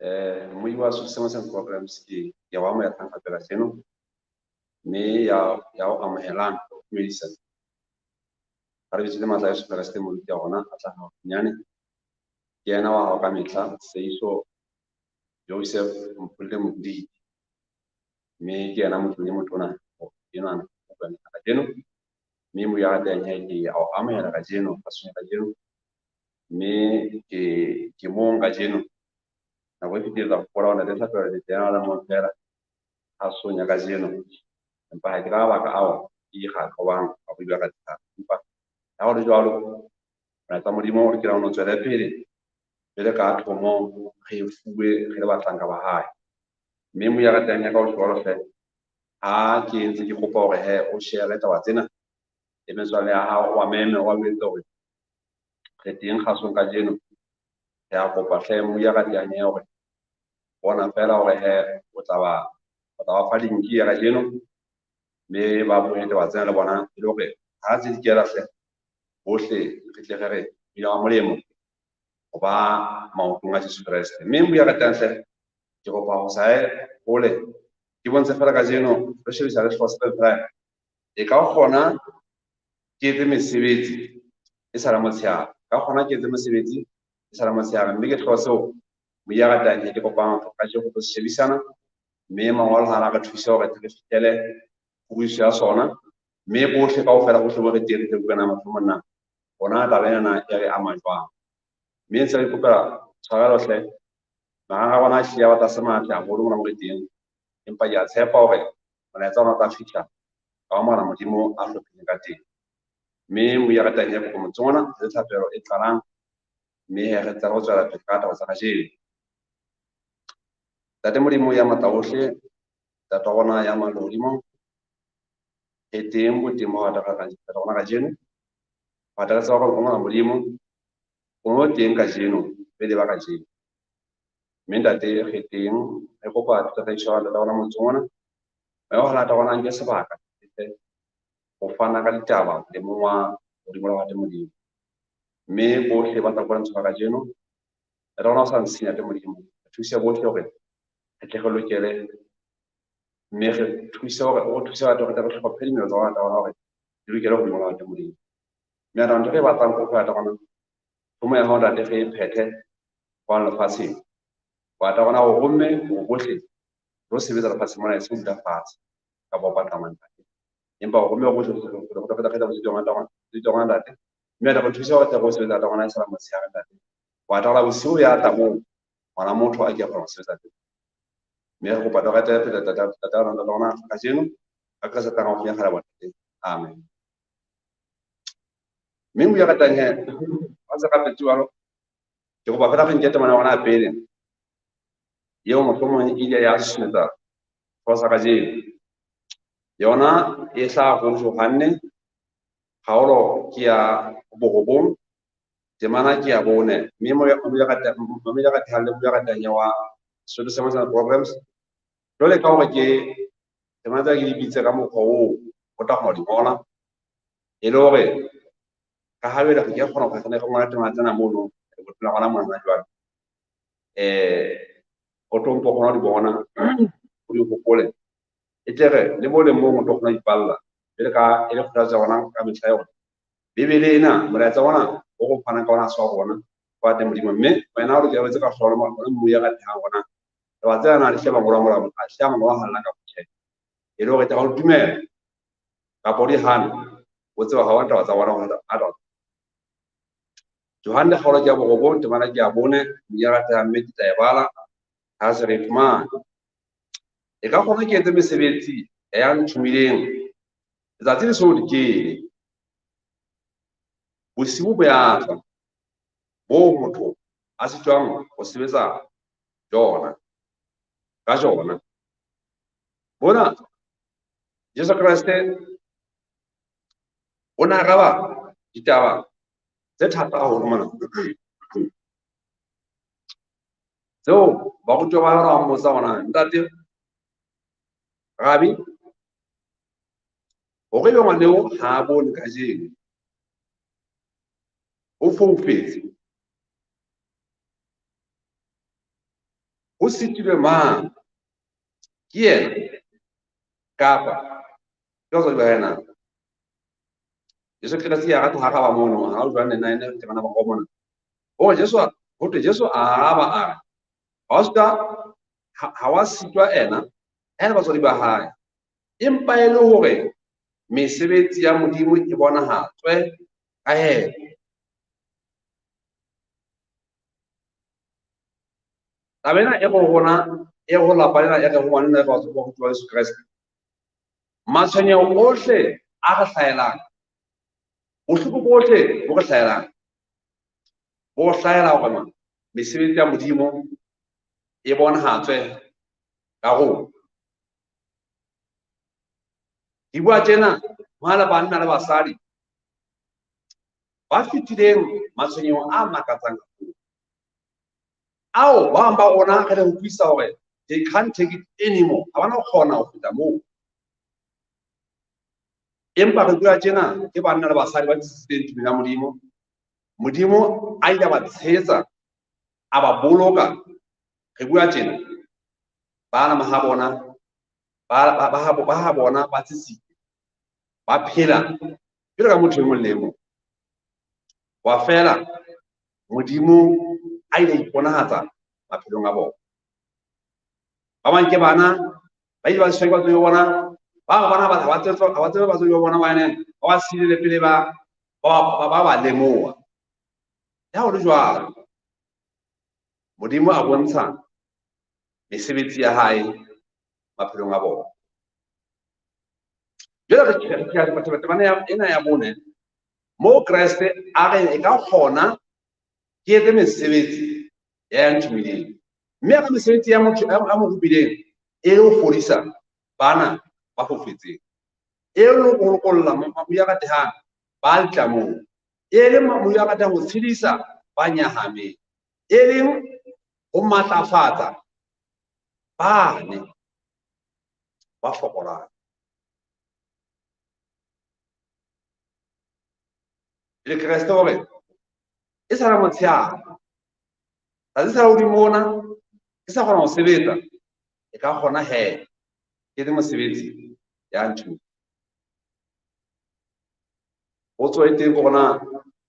Mmui wa Sosho Programs ke ya o amohelang gape kajeno, mme ya o amohelang o dumedisa ka lebitso le matla a Jesu Kreste Moloko ya rona a tla haufinyane. Ke yena wa hao ka mehla, Seiso Joseph Mpholle Modidi, mme ke yena motho e motona enwana kajeno, mme mo ya ratang ke a o amohela kajeno, kajeno, mme ke mong kajeno. Nako e fetileng ka hopola hore ntate Thapelo le teng a le mong feela a sonya kajeno, empa ha ke ka mabaka ao ke ga qobang a bua ka thata. Empa ha ho le jwalo, molaetsa Modimo o lokela ho tswele pele jwale ka thomo re e fuwe re le bahlanka ba hae. Mme mo ya ratang ya ka ho jwalo hle, ha ke ntse ke kopa hore he o share taba tsena le metswalle ya hao, o ba meme, o ba jwetse hore re teng kgasong kajeno. Re a kopa hle mo ya ratang ya hore bona fela hore he o tla ba fa link ya kajeno, mme ba bue taba tsena le bona e le hore ha tse di kela hle bohle re tle re re ile wa molemo ho ba maotong a Jesu Kreste. Mme mo ya ratang hle ke kopa ho sa ye hole, ke bontshe fela kajeno re shebisa le hlooho se fela e ka kgona ke etse mesebetsi e sa le motshehare, ka kgona ke etse mesebetsi e sa le motshehare, mme ke hlooho seo mo ya ratang ke kopang kajeno go shebisana, mme mangolo ha re thuse hore re fihlele kutlwisiso ya sona, mme bohle kaofela bohle bo re teng re tle bukana mahlo monna bona taba ena e re ama jwang. Mme ntse re ikopela tshwarelo hle, marangrang a rona a hlile a batla se matle haholo mona mo re teng, empa ke a tshepa hore molaetsa ona o tla fihla ka Morena Modimo a hlophileng ka teng. Mme mo ya ratang ya kopo motseng ona le thapelo e qalang, mme he re tla go tswela pele ka taba tsa kajeno. Ntate Modimo ya matla ohle, Ntate wa rona ya mahodimo, re teng boteng ba Ntate rona kajeno. Re tseba hore Morena Modimo o no teng kajeno pele ba kajeno. Mme ntate re teng, re kopa tataiso ya Ntate rona motseng ona. Mme wa Ntate rona nke sebaka ho fana ka ditaba le mong wa Modimo la Ntate Modimo. Mme bohle ba tla kwa ntshwa kajeno, Ntate rona o sa ntshinya Ntate Modimo, re thuse bohle hore re tle re lokele, mme re thuse hore o thuse batho re tle re hlophe dimelo tsa rona Ntate rona hore di lokele ho Modimo la Ntate Modimo. Mme Ntate ntho re e batlang ko Ntate rona, thomo ya hao Ntate re e phethe kwano lefatsheng. Ntate rona o romme hore bohle re sebetsa lefatsheng mona, e seng ho dula fatshe kapa ho paqama Ntate. Empa o romme bohle re tla botsa rona Ntate. Mme Ntate re thuse hore tle re sebetsa Ntate rona e sala motshehare Ntate. Ntate rona bosiu ya tla moo ngwana motho a ke kgona ho sebetsa teng. Mme re kopa re tle pele Ntate rona Ntate rona kajeno ka Kreste tlang haufinyana kgale bontate. Amen. Mme mo ya ratang he ba se rapetse jwalo, ke kopa fela re nke temana ya rona ya pele eo mohlomong e ile ya susumetsa sehlooho sa kajeno. Yona e hlaha ho Johanne, kgaolo ke ya 9, temana ke ya 4, mme mo ya ratang le mo ya ratang ya wa Sesotho sa Masana Programs. Jwale ka hore ke temana tsa ke di bitse ka mokgwa oo o tla kgona ho di ngola, e le hore ka ha jwale re ke kgona ho re ngola temana tsena mono re bolela hona mona jwale, o tlo mpo kgona ho di bona, o di hopole, e tle re le mo le mong o tlo kgona ho ipalla jwale ka e le kgothatso ya rona ka mehla ya hore Bibele ena molaetsa ona o go fanang ka ona se wa rona wa teng Modimo, mme wena o lokela o etse ka hlolo mo mo ya ratehang rona taba tsena na di hle mangolo a molao a hle mangolo a halla ka botjhe, e le hore tla o dumela kapa o di hana, o tseba ha wa taba tsa rona hore a taba. Johanne kgaolo ke ya 9, temana ke ya 4, mo ya ratehang, mme ke tla e bala ha se re fumana. E ka kgona ke etse mesebetsi ya nthomileng letsatsi le so dikele, bosiu bo ya tla boo motho a sitwang ho sebetsa jona ka jona. Bona Jesu Kreste o ne a araba ditaba tse thata haholo mona tseo barutiwa ba hae ba mmotsa hore ntate Rabi, hore ebe ngwana eo ha a bone kajeno, o foufetse, Ho sitilwe mang? Ke yena kapa ke batswadi ba hae na? Jesu Kreste ya rata ha araba mono, ha o Johanne 9 ke bana ba go mona. Hore Jesu, ho thwe Jesu a araba a re, ha wa sitwa ena, ha e le batswadi ba hae. Empa e le hore mesebetsi ya Modimo e bonahatswe ka yena. Taba ena e go rona, e go lapa lena, e re ho ngwana, e re batho ba rutuwa Jesu Kreste. Matshwenyeho ohle a re hlahelang, bohloko bohle bo re hlahelang, bo hlahela hore ma mesebetsi ya Modimo e bonahatswe ka rona. Ke bua tjena ho le banna le basadi ba fetileng matshwenyeho a makatsang haholo, ao ba bang ba rona re le utlwisa hore they can't take it anymore, ha ba na kgona ho feta moo. Empa re bua tjena ke banna le basadi ba tsitsitseng tumelong ya Modimo. Modimo a ile a ba tshehetsa, a ba boloka. Re bua tjena bana ba ha bona, ba ha bona ba tsitsitse, ba phela jwalo ka motho e mong le e mong. Wa fela Modimo a ile a iponahatsa maphelong a bona. Ba bang ke bana ba ile ba tshwere batswadi ba bona, ba ba bona ba tsebe, ha ba tsebe batswadi ba bona hobane ba ba siile pele ba lemoha. Le ha ho le jwalo, Modimo a bontsha mesebetsi ya hae maphelong a bona. Jwale re temana ena ya bone, moo Kreste a re e ka kgona ke etse mesebetsi ya ya nthomileng. Mme ka mesebetsi ya motho a mo romileng e le ho fodisa bana ba fofetseng, e le ho lokolla mabu a ratehang ba litlamong, e le mabu a ratehang ho tshedisa ba nyahameng, e leng ho matlafatsa bane ba fokolang. Le Kreste hore e sa le motshehare, tsatsi sa hodimo mona ke sa kgona ho sebetsa, e ka kgona he ke le mosebetsi ya ntho. Potso e teng ke hore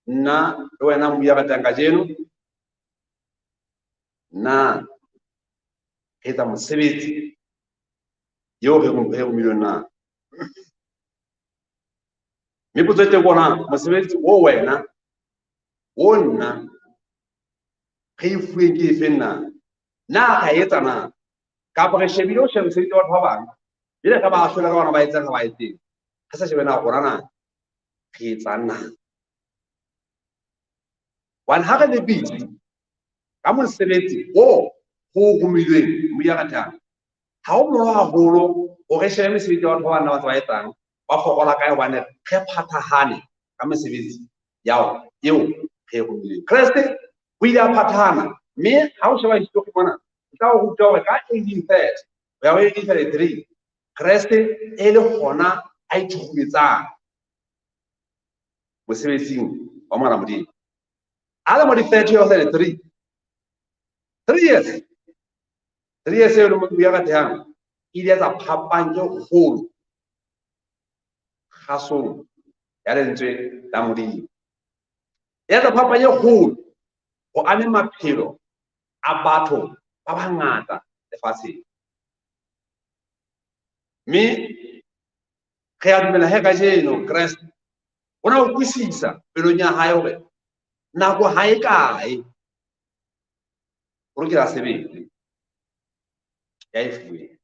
nna le wena mo ya ratang kajeno, na re etsa mosebetsi eo re romilweng na? Mme potso e teng ke hore mosebetsi o wena, o nna re e fuweng ke efeng na? Na re a etsa na? Kapa re shebile ho sheba mosebetsi wa batho ba bang, jwale re ba ahlola ka bona ba etsang ha ba etseng, re sa shebe na rona na re etsang na? Hobane ha re le busy ka mosebetsi o ho romilweng, mo ya ratang, ha ho bonolo haholo hore re shebe mesebetsi ya batho ba bang ba ntse ba etsang, ba fokola kae, hobane re phathahane ka mesebetsi ya eo re e romilweng. Kreste o ile a phathahana, mme ha o sheba history mona, o tla o ruta hore ka 1830 ho ya ho 1833, Kreste e le hona a ithuhumetsang mosebetsing wa Mora Modimo. A le mo di-thirty ho 33, 3 years, 3 years eo le motho ya ratehang, e ile etsa phapang e kgolo kgasong ya lentswe la Modimo. E etsa phapang e kgolo ho ame maphelo a batho ba bangata lefatsheng. Mme re a dumela he kajeno Kreste o na utlwisisa pelong ya hae hore nako ha e kae, o lokela sebetse ya e fuweng.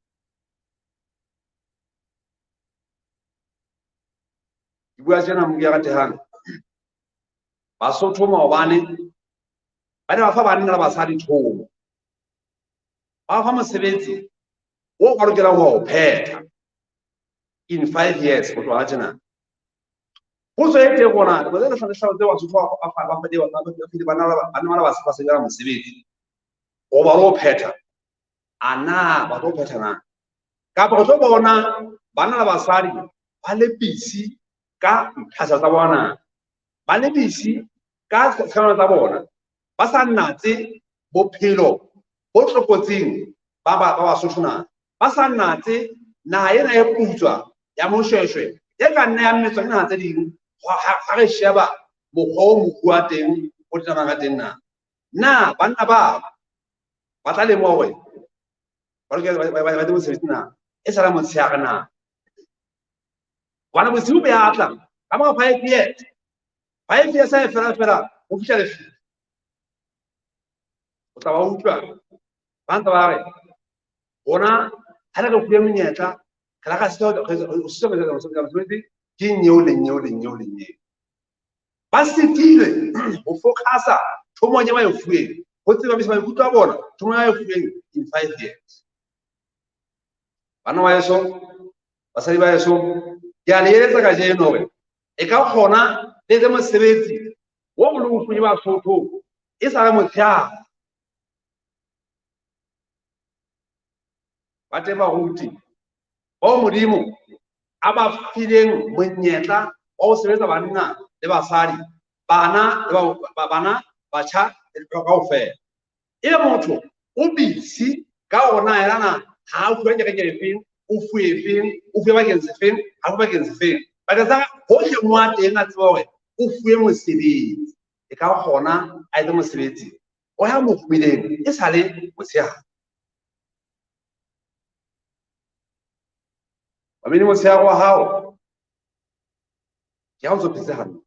Ke bua tjena mo ya ratehang, Basotho maobane ba ne ba fa banna le basadi thomo, ba fa mosebetsi o ba lokelang ho o phetha in 5 years ho tloha tjena. Potso e teng rona, lemo tse hlano hlano tse Basotho ba file banna le basadi ba sebetsa mosebetsi o ba lo phetha, a na ba tlo phetha na? Kapa re tlo bona banna le basadi ba le busy ka nthasa tsa bona, ba le busy ka tshekamelo tsa bona, ba sa natse bophelo bo tlokotsing ba Basotho na, ba sa natse naha ena e putswa ya Moshweshwe e ka nna ya mmetswa ke naha tse ding ha re sheba mokgwa o moruo wa teng o tsamaya ka teng na. Na banna ba ba tla lemoha hore ba lokela ba etse mosebetsi na, e sala motshehare na. Hobane bosiu bo ya tla ka mora 5 years, 5 years ha e fela fela ho fihla lefifi. O tla ba utlwa ba ntse ba re rona ha re re fuwe monyetla re la ka mosebetsi ke nyeo le nyeo le nyeo le nyeo. Ba sitilwe ho focusa thomong e ba e fuweng, ho tsepamisa maikutlo a bona thomong e ba e fuweng in 5 years. Bana ba heso, basadi ba heso, ke a le eletsa kajeno hore e ka kgona le etse mosebetsi o le o fuwe Basotho e sa le motshehare. Ba teng baruti bao Modimo a ba fileng monyetla wa ho sebetsa banna le basadi, bana le bana, batjha le kaofela. Ebe motho o busy ka hore na yena na ha a fuwe kereke efeng, o fuwe efeng, o fuwe bakeng sefeng, ha fuwe bakeng sefeng. Bakeng sa hohle mo a teng a tseba hore o fuwe mosebetsi, e ka kgona a etse mosebetsi o ya mo romileng e sale motshehare. Mamedi, motshehare wa hao ke ha o ntso phetse hantle.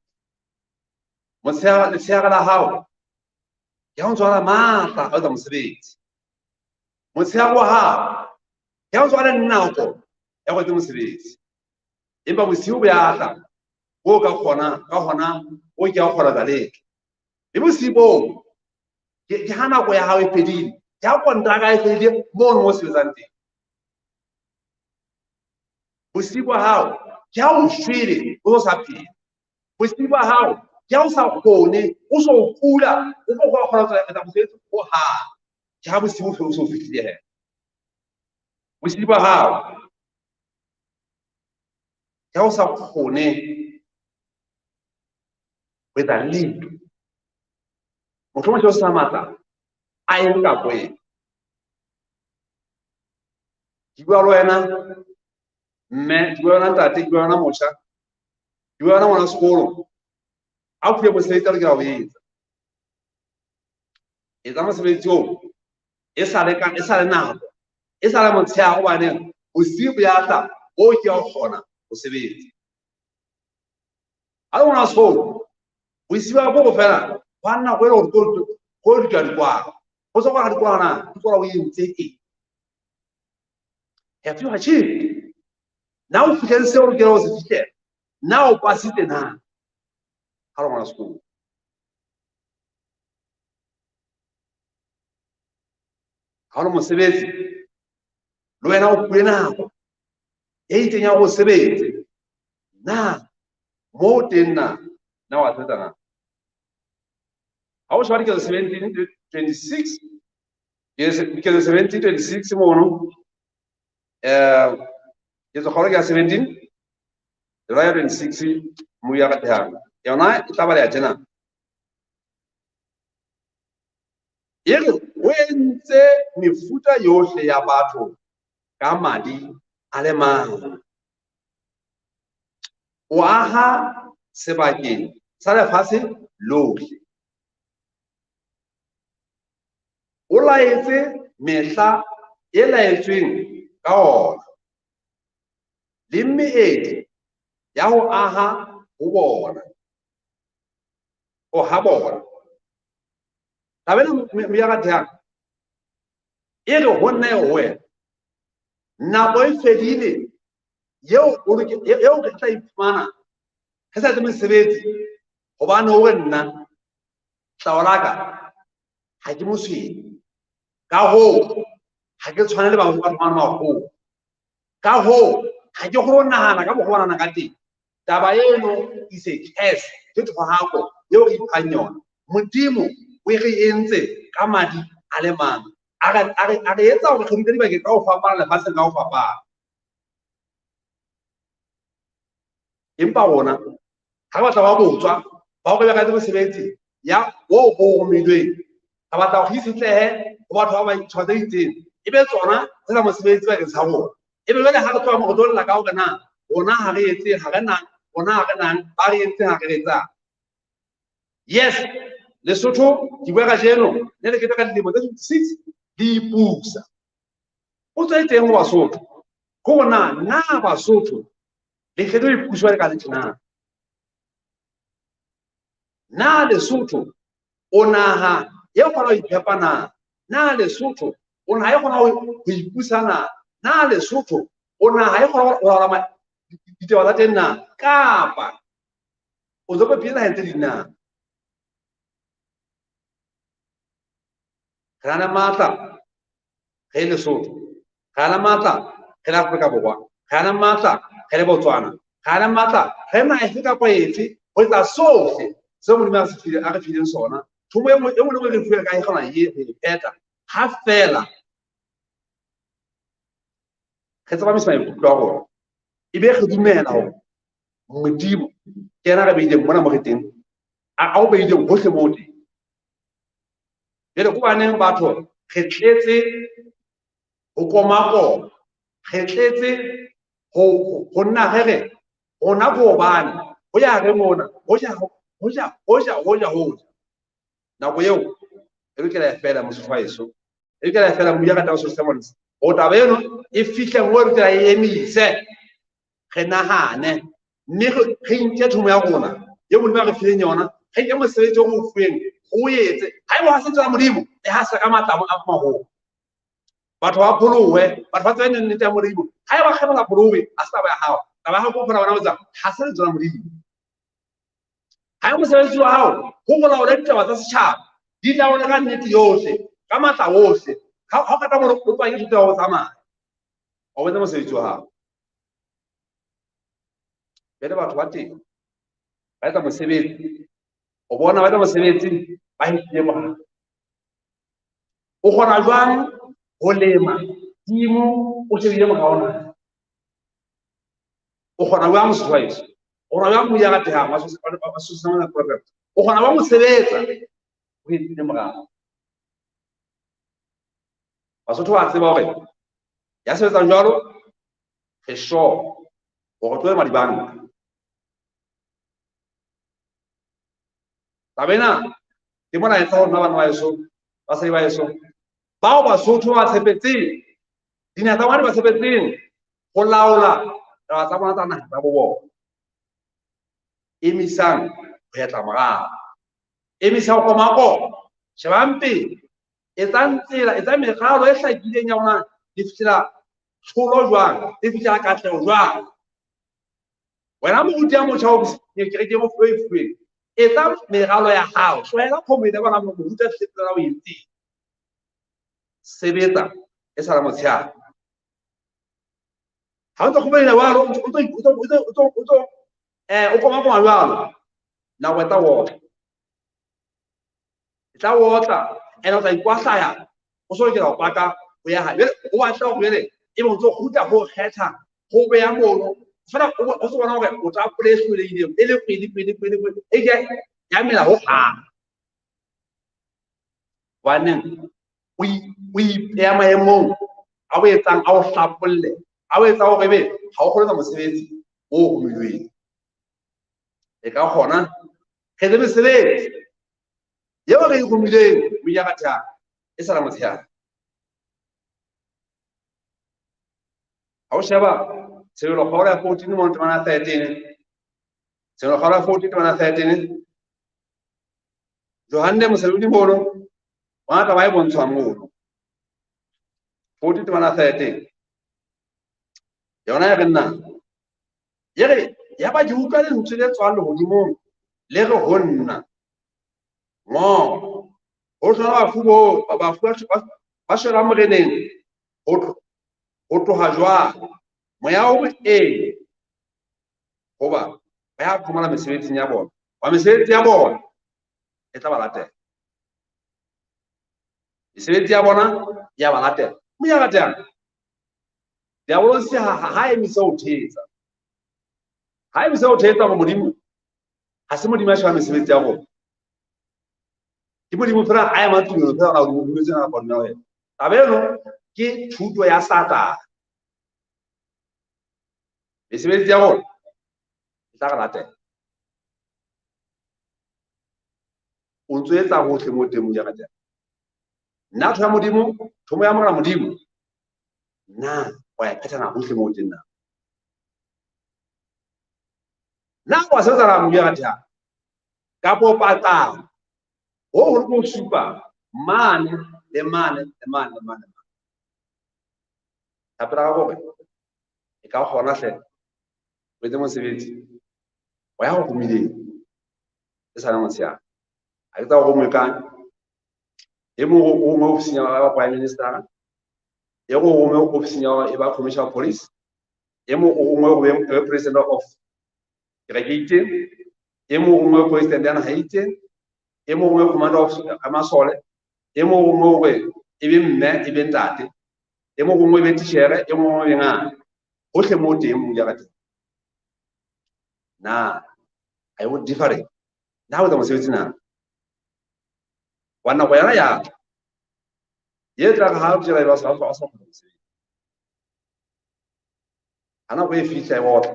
Motshehare, letshehare la hao ke ha o ntso na le matla a ho etsa mosebetsi. Motshehare wa hao ke ha o ntso na le nako ya ho etsa mosebetsi. Empa bosiu bo ya tla bo ka kgona, ka hona o ke wa kgona tsa letho. Le bosiu boo ke ha nako ya hao e fedile, ke ha kontraka e fedile mono mo sebetsang teng. Bosiu ba hao ke ha o shwele o sa phela. Bosiu ba hao ke ha o sa kgone, o so kula, o tlo kgona ho etsa mosebetsi o hang. Ke ha bosiu bo so fihlile he. Bosiu ba hao ke ha o sa kgone ho etsa letho. Mohlomong ke o sa matla a eng kapa eng. Ke bua le wena mme, ke bua le wena ntate, ke bua le wena motjha, ke bua le wena ngwana sekolo. A o fuwe mosebetsi a lokela ho etsa. Etsa mosebetsi oo e sa le ka, e sa le nako, e sa le motshehare, hobane bosiu bo ya tla o ke wa kgona ho sebetsa. Ha le ngwana sekolo, bosiu ba bo fela hwa nako e le hore ko dutla dikwalo. Ho tswa kwa dikwalo na, dikwalo o entse eng? Have you achieved? Na o fihletse seo o lokelang ho se fihlela? Na o pasitse na? Ha le ngwana sekolo. Ha o le mosebetsi, le wena o fuwe nako e itseng ya hore o sebetse. Na moo teng na, na wa sebetsa na? Ha o sheba diketso 17:26, diketso 17:26 mono, ketso kgolo ke ya 17, lera ya 26 mo ya ratehang. Yona e tla baleha tjena. E re o entse mefuta yohle ya batho ka madi a le mang. O aha sebakeng sa lefatshe lohle. O laetse mehla e laetsweng ka ona le meedi ya ho aha ho bona. O ha bona. Taba ena me ya ratehang e re ho nna ho wena nako e fedile eo o eo re tla iphumana re sa etse mosebetsi, hobane hore nna tlao la ka ha ke mosweu, ka hoo ha ke tshwane le batho ba makgowa, ka hoo ha ke kgone ho nahana ka mokgwa o ba nahanang ka teng. Taba eno is a curse, ke thohako eo re iphang yona. Modimo o re entse ka madi a le mang, a re etsa hore re dule dibakeng ka ho fapana lefatsheng ka ho fapana. Empa rona ha re batla ba botswa ba hore ba ka etse mosebetsi ya o bo romilweng, Re batla hore re itshetlehe ho batho ba ba tse itseng, e be tsona tse sa mosebetsi bakeng sa rona. E be jwale ha re tloha mo re tlo lla ka hore na rona ha re etse, ha re nang, rona ha re nang, ba re entseng ha re re etsang. Yes, Lesotho ke bua kajeno ne le keteka dilemo tse 56 di ipusa. Potso e teng ho Basotho ke hore na na Basotho le tletse ho ipuswa le ka letho na? Na Lesotho o naha e kgona ho iphepa na? Na Lesotho o naha e kgona ho ipusa na? Na Lesotho o naha e kgona ho laola ditaba tsa teng na? Kapa o ntso phela naheng tse ding na? Re na le matla re le Lesotho, re na le matla re le Afrika Borwa, re na le matla re le Botswana, re na le matla re naha efe kapa efe ho etsa sohle seo Modimo a se file, a re fileng sona. Thomo e nngwe le nngwe re fuwe ka e kgona e re phetha ha feela re tsepamisa maikutlo a rona, e be re dumela hore Modimo ke yena re beileng mona mo re teng, a o beileng hohle mo teng. Jwale ke hobaneng batho re tletse ho komakoma, re tletse ho nna re re rona ke hobane ho ya re mona, ho ja, ho ja, ho ja, ho ja, ho ja. Nako eo e lokela e fela, mosotho wa heso. E lokela e fela, Moya ratang Sotho Sermons. Hore taba eno e fihle moo e lokela e emise, re nahane, mme re nke thomo ya rona eo Modimo a re fileng yona, re nke mosebetsi o re o fuweng, re o etse. Haeba ha se tswa Modimo, le ha se ka matla a maholo. Batho ba pholohe, batho ba tsebe nnete ya Modimo. Haeba kgebola pholohe, ha se taba ya hao. Taba ya hao ke ho phola bona botsa, ha se lentswe la Modimo. Haeba mosebetsi wa hao ho go laola ditaba tsa setjhaba, di laole ka nnete yohle, ka matla ohle. Ha o qeta mo o tswa ke thuto ya ho tsamaya, o botse mosebetsi wa hao. Jwale batho ba teng ba etsa mosebetsi, o bona ba etsa mosebetsi ba hetile morao. O kgona jwang ho lema tshimo o shebile morao na? O kgona jwang Mosotho wa heso? O kgona jwang moya ratehang wa Sotho program? O kgona jwang ho sebetsa o hetile morao? Basotho ba tseba hore ya sebetsang jwalo re sure hore tlo ema dibanka. Taba ena ke molaetsa ho rona bana ba heso, basadi ba heso, bao Basotho ba tshepetseng, dinaha tsa bona di ba tshepetseng ho laola taba tsa bona tsa naha tsa bo bona. Emisang ho etla morao, emisa ho komakoma, shebang pele, etsang tsela, etsang meralo e hlakileng ya hona le fihlela tlholo jwang, le fihlela katleho jwang. Wena moruti ya motjha o kerekeng o fuwe fuweng, etsa meralo ya hao, tlohela kgomo e bona moruti a fihletse o entseng. Sebetsa e sa le motshehare. Ha o ntso kgobela jwalo, o ntso o komakoma jwalo, nako e tla otla. E tla otla, ene o tla ikwahlaya, o so lokela ho paka ho ya hae. Jwale o batla hore jwale ebe o ntso kgutla ho kgetha, ho beha mono. Feela o so bona hore o tapole e hlolehileng, e le kgwedi, kgwedi, kgwedi, kgwedi, e ke ya mela ho hang. Hobaneng o ipeha maemong a o etsang, a o hlapolle, a o etsang hore ebe ha o kgone ho etsa mosebetsi o romilweng. E ka kgona re etse mesebetsi eo re e romileng o ya ratang e sa le motshehare. Ha o sheba Tshenolo kgaolo ya 14 mo temana 13, Tshenolo kgaolo ya 14 temana 13, Johanne mosenodi mono wa taba e bontshwang mono 14 temana 13, yona ya re nna e re ya ba ke utlwa lentswe le tswang lehodimong le re ho nna, ngo ho hlola bafu bo bafu ba shwelang moreneng ho tloha jwang, moya o re ee, hoba ba ya phomola mesebetsing ya bona, wa mesebetsi ya bona e tla ba latela, mesebetsi ya bona ya ba latela. Moya ratehang, diabolosi ha emise ho thetsa, ha emise ho thetsa hore Modimo ha se Modimo ya shebang mesebetsi ya rona. Ke Modimo fela a ema tumelo fela na o dumetse na kapa dumela wena. Taba eno ke thuto ya Satane. Mesebetsi ya rona e tla re latela. O ntso etsa hohle mo teng ya ratela. Nna thomo ya Modimo, thomo ya Morena Modimo, na wa e phethana hohle mo teng na? Na wa sebetsa la Modimo ya ratehang? Kapo patala ho ho tlo supa mane le mane le mane le mane. Thapela ka hore e ka kgona hle o etse mosebetsi wa ya go romileng e sa le motshehare. Ha ke tsa go rongwe kae, e mong o rongwe ofising ya ba prime minister, e mong o rongwe ofising ya e ba commissioner of police, e mong o rongwe ho be president of kereke e itseng, e mong o rongwe president ya naha e itseng, e mong o rongwe commander of masole, e mong o rongwe hore e be mme e be ntate, e mong o rongwe e be titjhere, e mong o rongwe e be ngaka. Hohle moo teng mo ya teng. Na a e different? Na o etsa mosebetsi na? Wa nako yana ya tla. Ye tla re ha o tjela e ba sa sa kgona mosebetsi. Ha nako e fihla e otla.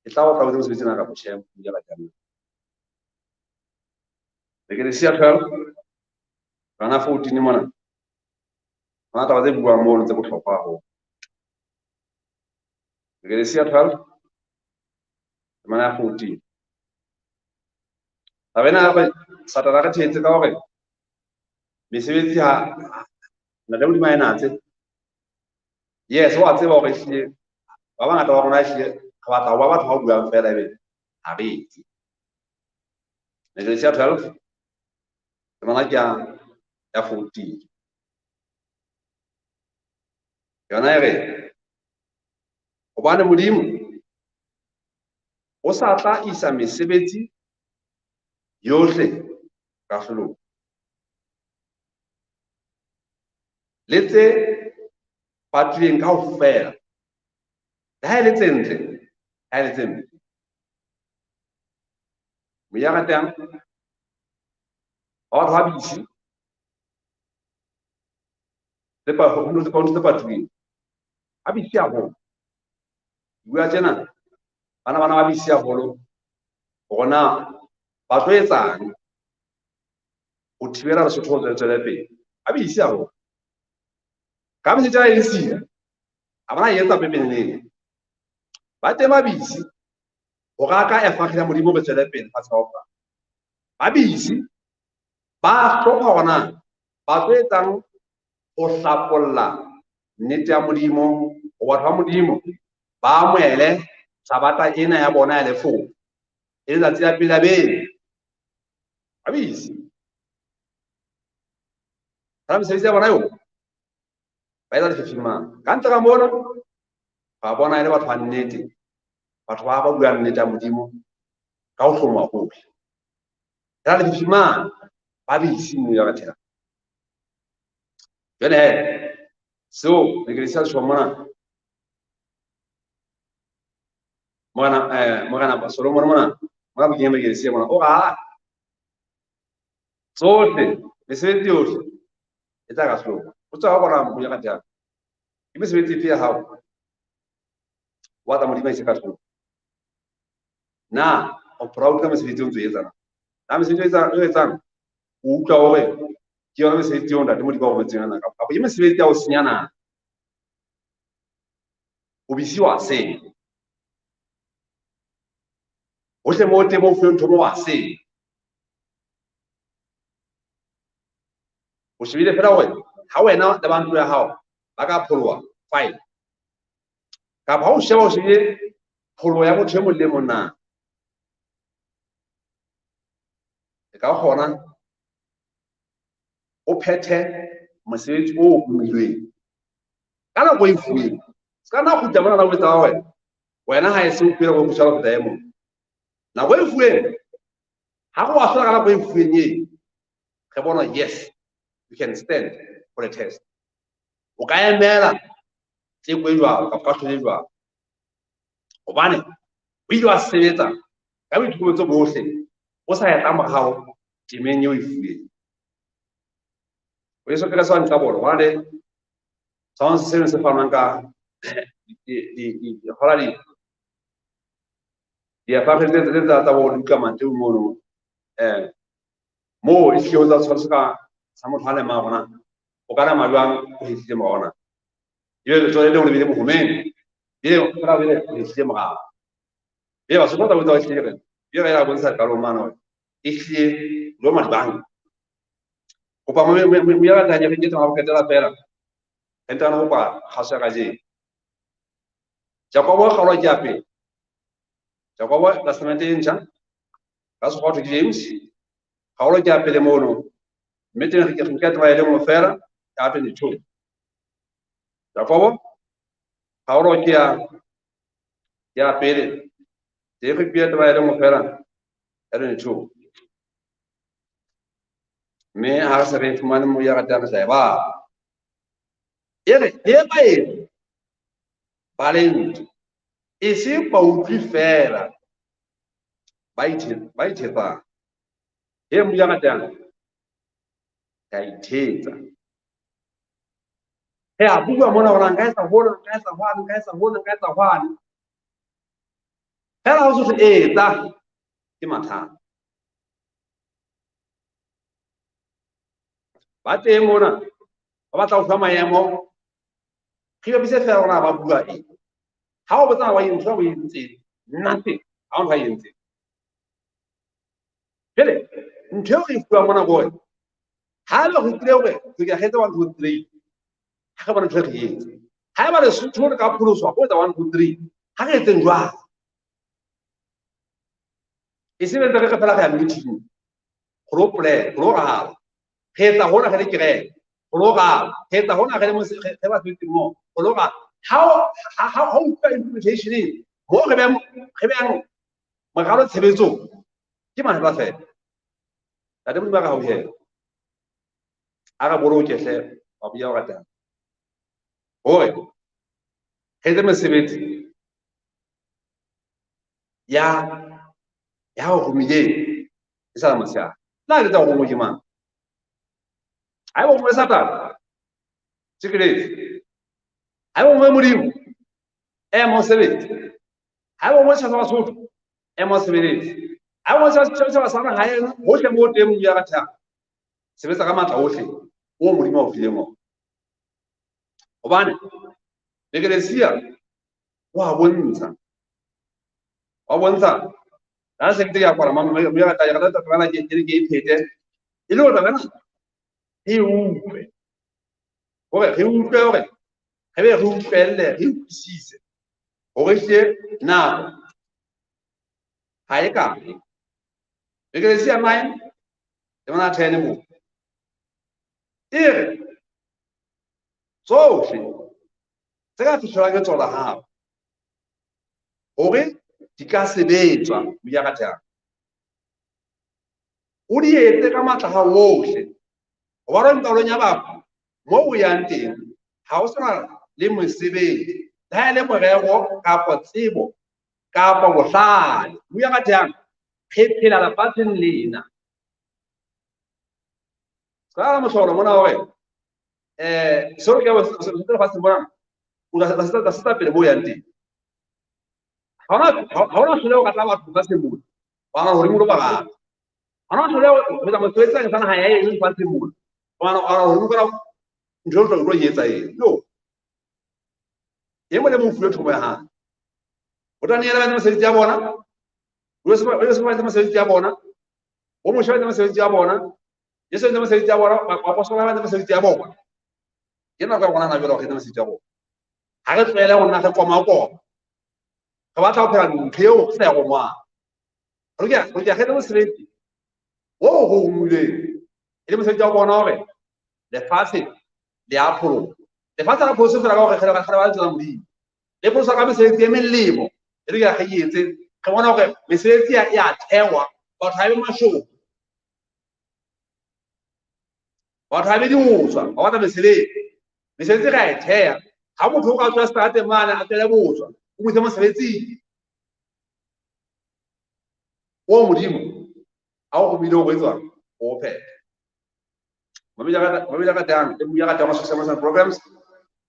E tla otla o etse mosebetsi na kapa tjhe, mo ya teng. Ecclesia 12 bana 14 mona. Hona taba tse buang mono tse bohlokwa haholo. Ecclesia 12 temana ya 14. Taba ena hape Satane a re thetse ka hore mesebetsi ha Ntate Modimo a e natse. Yes, wa tseba hore ehlile ba bangata ba rona ehlile re batla ho ba batho ba buang fela ebe ha re etse. Ecclesia 12 temana ke ya 14. Yona e re hobane Modimo o sa tla isa mesebetsi yohle kahlolong, le tse patilweng kaofela, le ha e le tse ntle, ha e le tse mpe. Moya ratang ba batho ba busy tse tse patilweng ba busy haholo. Bua tjena bana bana ba busy haholo hore na ba tlo etsang ho thibela Lesotho ho tswele pele. Ba busy haholo. Ka mesebetsi ya ANC ha bana e etsa pepeneneng. Ba teng ba busy ho raka evangeli ya Modimo re tswele pele fatshe kaofela. Ba busy ba hloka hore na ba tlo etsang ho hlapolla nnete ya Modimo ho batho ba Modimo ba amohele Sabata ena ya bona ya lefoko e letsatsi la pele la beke. Ba busy. Fela mesebetsi ya bona eo ba etsa lefifing mane. Ka ntle ka mona ba bona e le batho ba nnete, batho ba buang nnete ya Modimo ka ho hlongwa hohle. Fela lefifing mane ba busy mo ya ka. Jwale he seo Ecclesia se mona Morena Morena Solomon mona mona bukeng ya Ecclesia mona o ra tsohle mesebetsi yohle e tla ka hloko. O tswa bona mo ya ka teng. Ke mesebetsi efe ya hao? Wa tla Modimo a ise ka hloko. Na o proud ka mesebetsi o ntso e etsang? Na mesebetsi o etsang o utlwa hore ke yona mesebetsi eo Ntate Modimo a rometseng yona kapa ke mesebetsi ya ho senya na? O busy wa senya. Hohle moo teng mo fuweng thomo wa senya. O shebile fela hore ha wena le ba ntlo ya hao ba ka pholoha, fine. Kapa ha o sheba o shebile pholoho ya motho e mong le mong na? E ka kgona o phethe mosebetsi o romilweng ka nako e fuweng. Se ka nna kgutla mona na o etsa wena. Wena ha e se o phela go kgutla go feta e mong. Nako e fuweng ha go wa hlola ka nako e fuweng e re bona yes you can stand for the test. O ka emela teko e jwalo kapa kahlolo e jwalo. Hobane o ile wa sebetsa ka boikokobetso bohle o sa etla morao temeng eo e fuweng. O Jesu Kreste wa nka bolo hona le tshwantsho seno se fanwang ka hona di diaparo tse tsa bo Luka Mateu mono, moo e hlile ho tsa tshwantsho ka sa motho a lemang hona o ka lema jwang o hetlile morao na? Ebe letsoho le leng o lebile mohomeng, ebe o fela o hetlile morao. Ebe Basotho ba tla botsa ba hlile re, ebe ba ya bontsha qalong mane hore e hlile lo madibang. Kopa mo ya batlang re ke tla go qetela fela. Re ntana ho kwa kgaso ya kajeno. Jakobo kgaolo ke ya pele. Jakobo Testamente e ntjha. Ka sekgowa ke James. Kgaolo ke ya pele mono. Mme teng re ke nka taba e le nngwe fela ya 22. Jakobo kgaolo ke ya pele. Teng re ke taba e le nngwe fela ya 22. Mme ha re se re fumane mo ya ratang re tla e bala. E re le baetsi ba lentswe, e se bautlwi fela ba ithetsang. He mo ya ratang ka ithetsa. Re a bua mona hore nka etsa hona, nka etsa hwane, nka etsa hona, nka etsa hwane. Fela ha o se etsa ke mathata. Ba teng mona ba batla ho fa maemo, re bapise fela hore na ba bua eng. Ha o botsa wa ntho o entseng, nothing, ha o ntho a entseng. Jwale ntho eo re e fuwang mona ke hore ha ebe re utlwile hore re ke kgethe 1 2 3, ha re bona ntho e re etse. Ha eba Lesotho re ka pholoswa ho etsa 1 2 3, ha re etseng jwang? E se ntse re re fela re ya meeting, go lo plan, go lo rala. Re etsa hona re le kereke, go lo rala. Re etsa hona re le re ba sebetseng mo, go lo rala. Ha o utlwa implementation e, mo re behang moralo tshebetsong, ke mathata fela. Ntate Modimo a re hauhele, a re boloke hle, wa buya o ratang. Hore re etse mesebetsi ya ho romileng e sa le motshehare. Nna ke tsa ho rongwe ke mang? Ha eba o rongwe Satane, tshireletso. Ha eba o rongwe Modimo, ema o sebetse. Ha eba o rongwe setjhaba sa Basotho, ema o sebeletse. Ha eba o rongwe setjhaba sa naha eno, hohle moo teng Modimo ya ratang, sebetsa ka matla ohle o Modimo a o fileng ona. Hobane Eklesia wa bontsha, wa bontsha. Ha se ntse ya kwala mama mo ya rata ya rata taba ke ke ke e phete e le hore taba re utlwe, hore re utlwe, hore re be re utlwelle, re utlwisise hore hle nako ha e kae. Eklesia 9 temana 10 moo e re tsohle tse ka fihlelwang ke tsona hao hore di ka sebetswa mo ya ratang, o di etse ka matla a ohle. Hobane nqalong ya bafu moo o yang teng ha o sana le mosebetsi, le ha e le morero kapa tsebo kapa bohlale. Mo ya ratang, re phela lefatsheng lena. Ka mohlolo mona hore seo ke se lefatsheng mona, o tla se pele moo yang teng. Ha hona hlole o ka tla batho lefatsheng mona, wa hore Modimo o ba rata. Ha hona hlole ho etsa mosebetsi bakeng sa naha ya eno lefatsheng mona, wa hore Modimo kana ntho eo tlo e etsa eng. No. E mong le mong o fuwe thomo ya hae. O tla neela ba etsa mosebetsi ya bona, o Joseph ba etsa mosebetsi ya bona, o Moshe ba etsa mosebetsi ya bona, Jesu etsa mosebetsi ya bona, baapostola ba etsa mosebetsi ya bona. Ke nako ya rona na jwale hore re etse mosebetsi ya rona. Ha re tlohele ho nna re koma-koma. Re batla ho phela ntho eo re sa e rongwang. Re lokela re etse mosebetsi oo re o romilweng. E le mosebetsi wa bona hore lefatshe le a pholoha. Lefatshe la pholoswe fela ka hore re ba lentswe la Modimo. Le pholoswa ka mesebetsi e melemo. E lokela re etse. Re bona hore mesebetsi e a thewa, batho ha e be mashodu. Batho ha be diotswa, ba batla mesebetsi. Mesebetsi re a e theha. Ha motho o ka tswa seterateng mane a tswele botswa, o mo ise mosebetsing. O Modimo a o romile ho etswa o phethe. Mamedi a ratehang le mmui a ratehang wa Social Programs,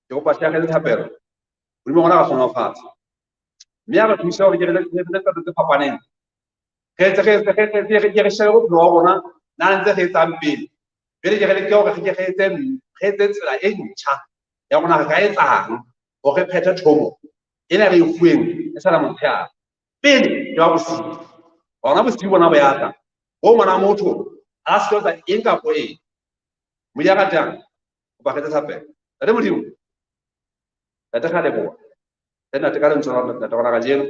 ke kopa hle re thapelo. Modimo wa rona a re hlohonolofatse. Mme a re thuse hore ke re etse qeto tse fapaneng. Re etse re etse re ke re shebe bophelo ba rona na ntse re etsang pele. Pele ke re leke hore re ke re etse tsela e ntjha ya rona re ka etsang hore re phethe thomo ena re e fuweng e sa le motshehare. Pele ke ba bosiu. Hona bosiu bona bo ya tla. Bo ngwana motho a se etsa eng kapa eng. Modimo a ratang, kopa re etse thapelo. Ntate Modimo, Ntate re a leboha. Ntate ka lentswe la Ntate rona kajeno.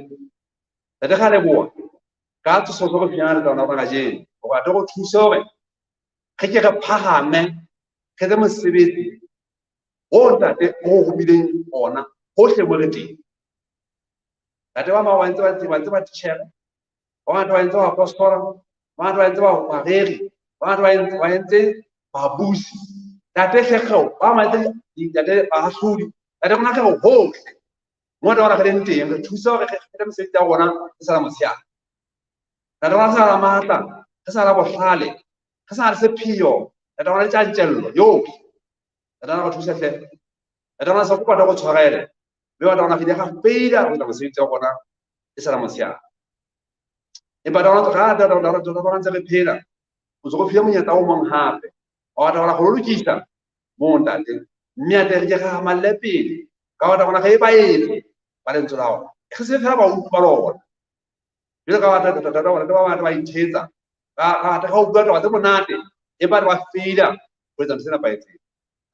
Ntate re a leboha ka tsosoloso re finyana le rona kajeno. Hore ate go thuse hore re ke re phahame, re etse mosebetsi o Ntate o romileng ona hohle mo re teng. Ntate ba bang ba ntse ba tseba, ntse ba titjhere, ba bangata ba entse baapostola, ba bangata ba entse bareri, ba bangata ba entse babusi. Ntate hle kgeo, ba bang ba entse ntate baahlodi. Ntate rona re re hohle mo re rona re leng teng, re thuse hore re phethe mesebetsi ya rona re sa le motshehare. Ntate rona re sa le matla, re sa le bohlale, re sa le sepheo, ntate rona le tjantjello yohle. Ntate rona re thuse hle. Ntate rona se kopa re tshwarele. Mme batho rona re ile ra feila ho etsa mosebetsi wa rona e sa le motshehare. Empa rona ntse re phela, o ntse go file monyetla o mong hape. Wa batla rona go lokisa moo ntate. Mme ate re ke re hamalle pele. Ka batla rona re e ba etse ba lentswe la hao. Re se fela ba utlwa lona. Jwalo ka batho ba bangata ba ithetsa. Ba batla ha o bua taba tse monate, empa ba feila ho etsa ntho tse nepahetseng.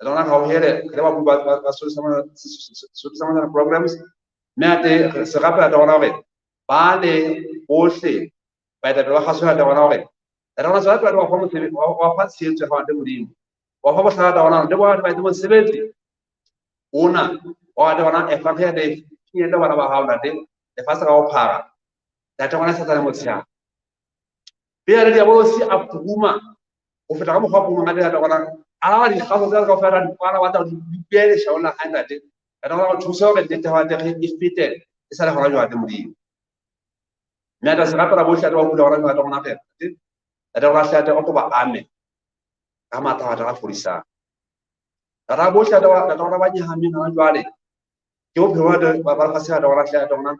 Rona ga o hele re ba bua ba Social Programs, mme ate se rapela taba hore ba le bohle baetapele ba kgaso ya taba hore re rona tswela pele wa fa mosebetsi wa fa tshehetso ya ntate Modimo wa fa bohlale taba hore le bona ba etse mosebetsi ona wa taba hore evangeli le finyelle bana ba hao ntate lefatshe ka bophara ntate rona sa tsana motshehare. Pele le diabolosi a puruma ho feta ka mokgwa wa puruma ntate rona a la dikgaso tsa kaofela di kwala wa tla di beele shaola ha ntate. Ntate rona re thuse hore nnete wa tle e fete e sa le hona jwale Modimo. Mme ata se rapela bohle ate ba bula hona jwale rona fela. Ntate rona hle ate o kopa amen. Ka matla wa tla fodisang. Ntate bohle ate ba ntate rona ba nyahameng hona jwale. Ke bophelo ba ba lefatshe ate rona hle ate rona.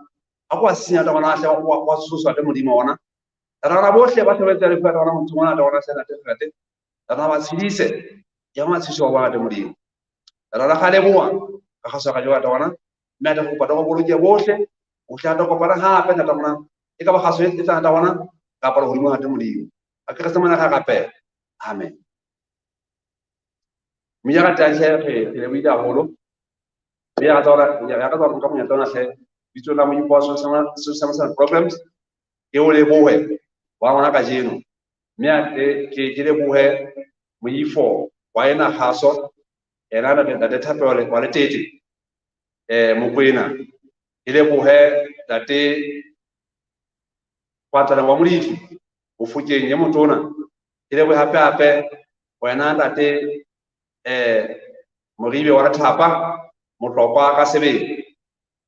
A kwa senya ate rona hle wa tsoswa ate Modimo ona. Ntate rona bohle ba sebetsa le ate rona motho ona ate rona hle ate ate. Ntate ba tshedise. Ya ma tshiso wa ate Modimo. Ntate rona ga leboha ka kgaso ka jwa ate rona. Mme ate go kopa go boloke bohle. O tla ate kopana hape ntate rona. E ka ba kgaso e tla ate rona kapa lehodimo ate Modimo. A ke re se mona ga rapela. Amen. Mme ya ratang hle re lebohile haholo. Mme ya rata hore ya rata hore nka monyetla ona hle bitso la Moifo wa Social Programs ke o lebohe wa rona kajeno. Mme ate ke lebohe moifo wa ena kgaso ena ntate Thapelo wa Letete Mokwena. Ke lebohe ntate Kwatlana wa Molefi Bofokeng e motona. Ke lebohe hape hape wena ntate Moribe wa Lethapa Motlokwa ka sebele.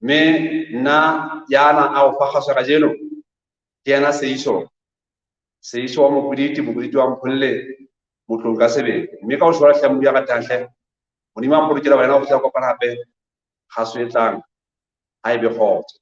Mme nna yana a o fa kgaso kajeno ke yena Seiso. Seiso wa Mokoditi, Mokoditi wa Mpholle Motlong ka sebele. Mme ka o shwala hle Modimo ya ratang hle. Modimo a mpolokela wena ho fihla kopana hape kgaso e tlang. Ha e be kgotso.